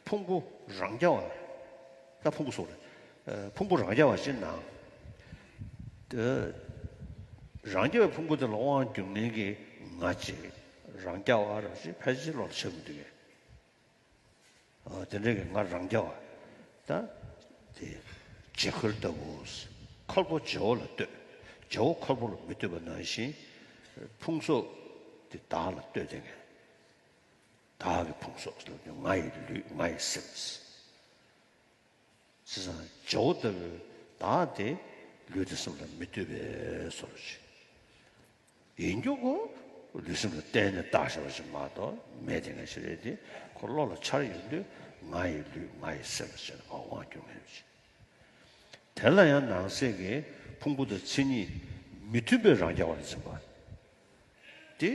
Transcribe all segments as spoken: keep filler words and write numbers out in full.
ཕུང་པོ་རང་རྐྱ་བ། ད་ཕུང་པོ་སོགས་རེད། ཨ། ཕུང་པོ་རང་རྐྱ་བ་ཅིག་ན། དེ་རང་རྐྱ་བའི་ཕུང་པོ་དེ་ལ་དབང་སྒྱུར་མཁན་གྱི་ང་ཅིག་རང་རྐྱ་བ་རང་ཅིག་ཕལ་ཆེར་བློ་ལ་འཆར་གྱི་མི་འདུག་གས། ཨ། དེ་འདྲ་གི་ང་རང་རྐྱ་བ། ད་དེ་བྱེ་ཁོལ་ལྟ་བུ། ཁོལ་པོ་བྱེ་བ་ལ་ལྟོས། བྱེ་བ་ཁོལ་པོ་ལ་མི་ལྟོས་པ་ནང་བཞིན། ཕུང་སོགས་དེ་བདག་ལ་ལྟོས་དེ་ངས། བདག་གི་ཕུང་སོགས་ལ་ལྟོས། ང་ཡི་ལུས་ང་ཡི་སེམས། བྱས་ཙང་བྱེ་བ་ལྟ་བུའི་བདག་དེ་ལུས་དང་སེམས་ལ་མི་ལྟོས་པའི་བཟོ་འདྲ་ཅིག་ཡིན་རྒྱུ་གོ། ལུས་སེམས་ལ་བརྟེན་ནས་བཏགས་བཞག་པ་ཞིག་མ་གཏོགས་མེད་དེ་ངས་ཞེ་རེད་དེ། ཁོ་བློ་ལ་འཆར་ཡོང་དུས་ང་ཡི་ལུས་ང་ཡི་སེམས་ཞེས་ནས་ཕར་དབང་སྒྱུར་མཁན་ཅིག་དེ་ལ་ཡང་ནང་གསེས་ཀྱི་ཕུང་པོ་དང་མཚན་ཉིད་མི་མཐུན་པའི་རང་རྐྱ་བ་ལ་འཛིན་པ། དེ་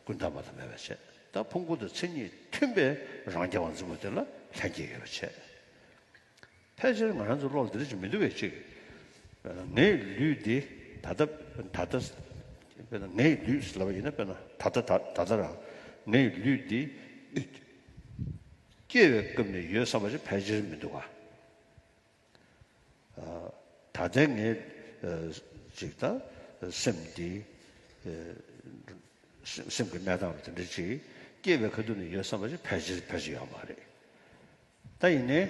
ཀུན་བརྟགས་པ་དང་མེད་པར་བྱས། ད་ཕུང་པོ་དང་མཚན་ཉིད་མཐུན་པའི་རང་རྐྱ་བ་འཛིན་པ་དེ་ལ་ལྷན་སྐྱེས་ཡོད་པར་བྱས། ཕལ་ཆེར་ང་རང་ཚོ་བློ་ལ་འདི་འདྲ་ཅིག་མི་འདུག་པས་ཅིག་ངའི་ལུས་འདི་ད་ལྟ་ད་ལྟ་དཔེར་ན་ངའི་ལུས་ཟེར་ལབ་པ་ཡིན་ན། དཔེར་ན་ད་ལྟ་ད་ད་ལྟ་རང་ངའི་ལུས་འདི་སྐྱེས་པའི་སྐབས་ནས་ཡོད་བསམ་པ་ཞིག་ཕལ་ཆེར་མི་འདུག་ག་ད་ལྟའི་ངའི་ཅིག་ད་སེམས་འདི་སེམས་ཀྱི་གནས་སྟངས་དེ་འདྲ་ཅིག་སྐྱེས་པའི་ཁ་ཐུག་ནས་ཡོད་བསམ་པ་ཞིག་ཕལ་ཆེར་ཕལ་ཆེར་ཡོད་མ་རེད། ད་ཡིན་ནའི་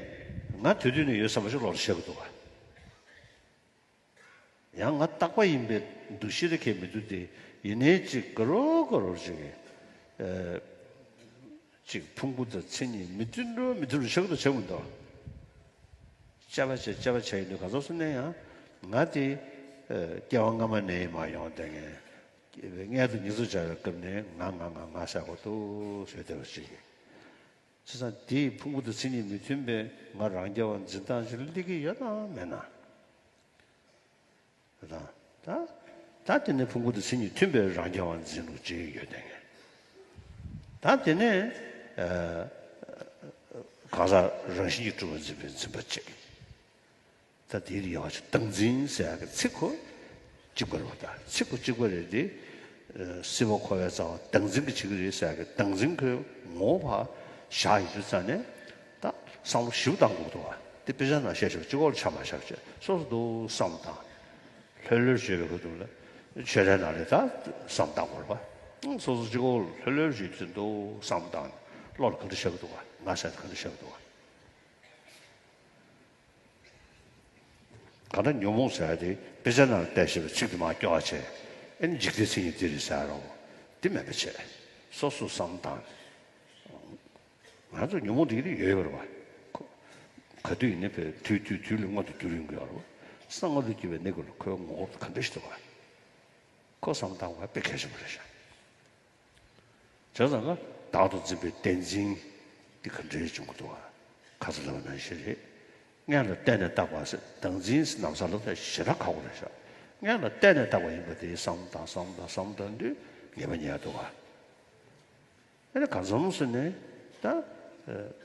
ང་དེ་དུས་ནས་ཡོད་བསམ་པ་ཞིག་བློ་ལ་ཤར་གི་འདུག་ག་ཡང་ང་རྟག་པ་ཡིན་པའི་འདུ་ཤེས་དེ་གས་མི་འདུག་སྟེ། ཡིན་ནའི་ཅིག་ག་རོ་ག་རོ་ཅིག་གིས་ཨ་ཅིག་ཕུང་པོ་དང་མཚན་ཉིད་མི་མཐུན་འགྲོ་མི་མཐུན་འགྲོ་ཆགས་འདུག་ཆགས་འདུག་དཔྱད་པ་བྱས་དཔྱད་པ་བྱས་ཡིན་དུས་ག་ཚོད་སོང་ན་ཡང་ང་དེ་ཨ་སྐྱེ་བ་སྔ་མ་ནས་མར་ཡོང་བསྡད་མཁན། སྐྱེས་པའི་མངལ་དུ་ཉིང་ཚུལ་སྦྱར་བའི་སྐབས་ནས་ང་ང་ང་ང་ཟེར་གོ་འདུག་ཟེར་བསྡད་པ་ཅིག་གིས། བྱས་ཙང་དེའི་ཕུང་པོ་དང་མཚན་ཉིད་མི་མཐུན་པའི་ང་རང་རྐྱ་བ་འཛིན་སྟངས་ཤིག་སླེབས་ཀྱི་ཡོད་དམ་མེད་ན། ད་ད་ད་དེ་ནས་ཕུང་པོ་དང་མཚན་ཉིད་མཐུན་པའི་རང་རྐྱ་བ་འཛིན་ལུགས་ཅིག་ཡོད་དེ། ད་དེ་ནས་ཨ་གང་ཟག་རང་བཞིན་གྱིས་གྲུབ་པ་འཛིན་པའི་འཛིན་པ་གཅིག་ད་དེའི་ཡོད་པ་ཅིག་བདག་འཛིན་ཟེར་ཡག་གི་ཚིག་ཁོ་གཅིག་པ་རེད་པ། ད་ཚིག་ཁོ་གཅིག་པ་རེད་དེ། ཨ་སྲིད་པ་འཁོར་བའི་རྩ་བ་བདག་འཛིན་གྱིས་བྱེད་ཀྱི་རེད་ཟེར་ཡག་གི་བདག་འཛིན་ཁོའི་ངོ་བོ་ཕར་བཞག་ཡོད་དུས་ཙང་ནས་ད་བསམ་བློ་ཞིབ་བཏང་དགོས་འདུག་པ། དེ་དཔེ་ཆ་ནང་བཤད་བྱས་པ་གཅིག་པོ་ལ་ཆ་མ་བཞག་བྱས་སོ་སོ་འདུག་བསམ་བཏང་། ལྷོད་ལྷོད་བྱས་པའི་ཁ་ཐུག་ལ་ཆོས་རའི་ནང་ལ་ད་བསམ་བཏང་དགོས་རེད་པ། སོ་སོ་གཅིག་པོ་ལ་ལྷོད་ལྷོད་བྱས་དུས་འདུག་བསམ་བཏང་། བློ་ལ་ག་འདྲ་ཤར་གི་འདུག་པ། ང་ཟེར་ག་འདྲ་ཤར་གི་འདུག་པ། གང་ལྟར་ཉོན་མོངས་ཟེར་ཡ་དེ་དཔེ་ཆ་ནང་བལྟས་ཤེས་པའི་ཚིག་དེ་མར་སྐྱོར་བ་བྱས། ཨེ་ནི་འཇིག་རྟེན་མཚན་ཉིད་འདི་རེད་ཟེར་རོ། དེ་མེད་པ་བྱས། སོ་སོ་བསམ་བཏང་། ང་ཚོ་ཉོན་མོངས་འདི་ཡོད་རེད་པ། ག་དུས་ཡིན་ནའི་དུས་དུས་དུས་ལ་མངོན་དུ་འགྱུར་ཡོང་གི་ཡོད་རེད་པ། སང་སྔ་དུས་སྐྱེ་བའི་གནས་སྐབས་ལ་ཁོའི་ངོ་བོ་ག་འདྲ་ཞིག་འདུག་པ། ཁོ་བསམ་བཏང་བ་དཔེ་གལ་ཆེན་པོ་རེད་ཤག་བྱས་ཙང་ན་བདག་ཏུ་འཛིན་པའི་བདེན་འཛིན་འདི་ག་འདྲའི་བྱུང་གི་འདུག་ག་ཁ་སང་ལབ་པ་ནང་བཞིན་རེད། སྔོན་ལ་བལྟས་ནས་བཏགས་པ་ཟེར། བདག་འཛིན་ཟེར་ནམ་ཟླ་ལ་ད་ཞེ་དྲག་ཁག་པོ་རེད་ཤག་སྔོན་ལ་བལྟས་ནས་བཏགས་པ་ཡིན་པ་དེ་བསམ་བཏང་བསམ་བཏང་བསམ་བཏང་དུས་ངེས་པ་རྙེད་འདུག་ག་ཨ་ནི་གང་འཚམ་ཟེར་ནས་ད་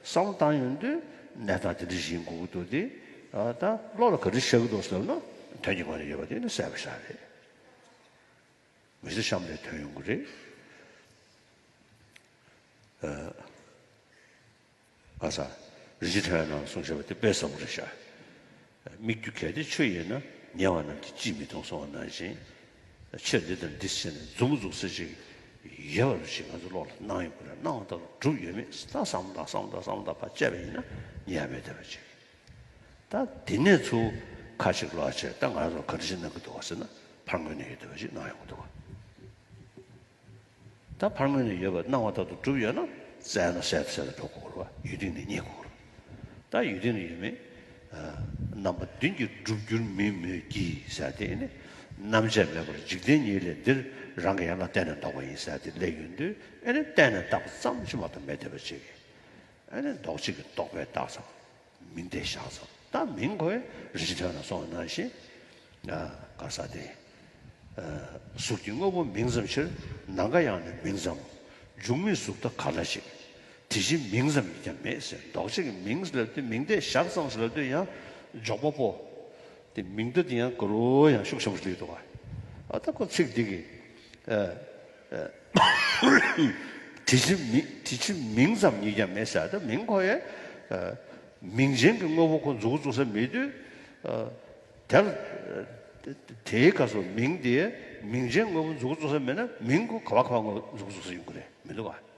བསམ་བཏང་ཡོང་དུས་གནས་སྟངས་དེ་འདྲ་ཞིག་ཡིན་དགོས་ཀྱི་འདུག་སྟེ། ད་བློ་ལ་ག་འདྲ་ཤར་གྱི་འདུག་ཟེར་ན་དོན་གྱི་ངོས་ནས་ཡོད་པ་དེ་ནི་གསལ་པོ་ཞིག་རེད། མི་ཚེ་གཤམ་ནས་ཐོན་ཡོང་གི་རེད། ཨ་ས། རིན་ཆེན་ཕྲེང་བའི་ནང་གསུངས་བཞག་པ་དེ་དཔེ་ཟབ་པོ་རེད་ཤག་སྨིག་རྒྱུ་གལ་ཏེ་ཆོས་ཡིན་ན། ཉེ་བ་རྣམས་ཀྱིས་ཅིས་མི་མཐོང་གསུངས་པ་ནང་བཞིན། ཆོས་འདི་དང་འདི་ཟེར་ནས་མཛུབ་མོ་འཛུགས་ས་ཅིག་ཡོད་པ་ཞིག་ང་ཚོ་བློ་ལ་སྣང་ཡོང་གི་རེད། སྣང་བ་ལྟར་དུ་གྲུབ་ཡོད་མེད་ད་བསམ་དང་བསམ་དང་བསམ་དང་ཕར་དཔྱད་པ་ཡིན་ན་རྙེད་ཡ་མེད་བསྡད་པ་ཅིག་ད་དེ་ནས་ཚུར་ཁ་ཅིག་ལོག་བྱས་ད་ང་ཚོར་ག་འདྲ་ཞིག་གནང་གི་འདུག་བ་ཟེར་ན་ཕར་ངོས་ནས་ཡོད་བསྡད་པ་ཞིག་གནང་ཡོང་གི་འདུག་བ། ད་ཕར་ངོས་ནས་ཡོད་པ་སྣང་བ་ལྟར་དུ་གྲུབ་ཡོད་ན་གསལ་ན་གསལ་དུ་གསལ་དུ་འགྲོ་དགོས་རེད་བ། ཡུལ་སྟེང་ནས་རྙེད་དགོས་རེད། ད་ཡུལ་སྟེང་ན་ཡོད་མེད། ཨ་རྣམ་པ་བདུན་གྱིས་གྲུབ་འགྱུར་མིན་མོད་ཀྱི་ཟེར་དེ་ནི་རྣམ་དཔྱད་མེད་པར་འཇིག་རྟེན་ཉིད་ལས་འདིར་རང་གིས་ཡང་ན་བལྟས་ནས་བཟློག་པ་ཡིན་ཟེར་དེ་སླེབས་ཡོང་དུས་ཨེ་ནི་བལྟས་ནས་བཟློག་པ་ཙམ་ཞིག་མ་གཏོགས་མེད་བསྡད་པ་ཅིག་ཨེ་ནི་ལྡོག་ཕྱིན་གྱི་རྟོག་པས་བཏགས་ཙམ། མིང་དེ་བཞག་ཙམ། ད་མིང་ཁོས་རིན་ཆེན་ཕྲེང་བ་ན་གསུངས་པ་ནང་བཞིན། ཨ་ག་ས་དེ། ཨ་གཟུགས་ཀྱི་དངོས་པོ་མིང་ཙམ་ཕྱིར། ནམ་མཁའ་ཡང་ནི་མིང་ཙམ། འབྱུང་མེད་གཟུགས་མཐའ་ག་ལ་ཞིག་དེ་བཞིན་མིང་ཙམ་ཉིད་ཀྱང་མེད་ཟེར། ལྡོག་ཕྱིན་གྱི་མིང་ཟེར་ལབ་དུས་མིང་དེ་བཞག་ཙམ་ཟེར་ལབ་དུས་ཡང་འཇོག་པ་པོ། དེ་མིང་དེ་དེ་ཡང་ག་རུ་ཡང་ཤུགས་ཆེན་པོ་སླེབས་འདུག་ག་ཨ་ད་ཁོ་ཚིག་འདི་གི་ཨ་ཨ་ དེ་བཞིན་མིང་དེ་བཞིན་མིང་ཙམ་ཉིད་ཀྱང་མེད་ཟེར། ད་མིང་ཁོ་ཡང་ཨ་མིང་ཅན་གྱི་དངོས་པོ་ཁོ་འཛུགས་འཛུགས་ས་མེད་དུས། ཨ་དེར་ཨ་དེའི་སྐབས་སུ་མིང་དེ་མིང་ཅན་དངོས་པོ་འཛུགས་འཛུགས་ས་མེད་ན། མིང་ཁོ་ག་བ་ག་བ་དངོས་པོ་འཛུགས་འཛུགས་ས་ཡོང་གི་རེད། མི་འདུག་ག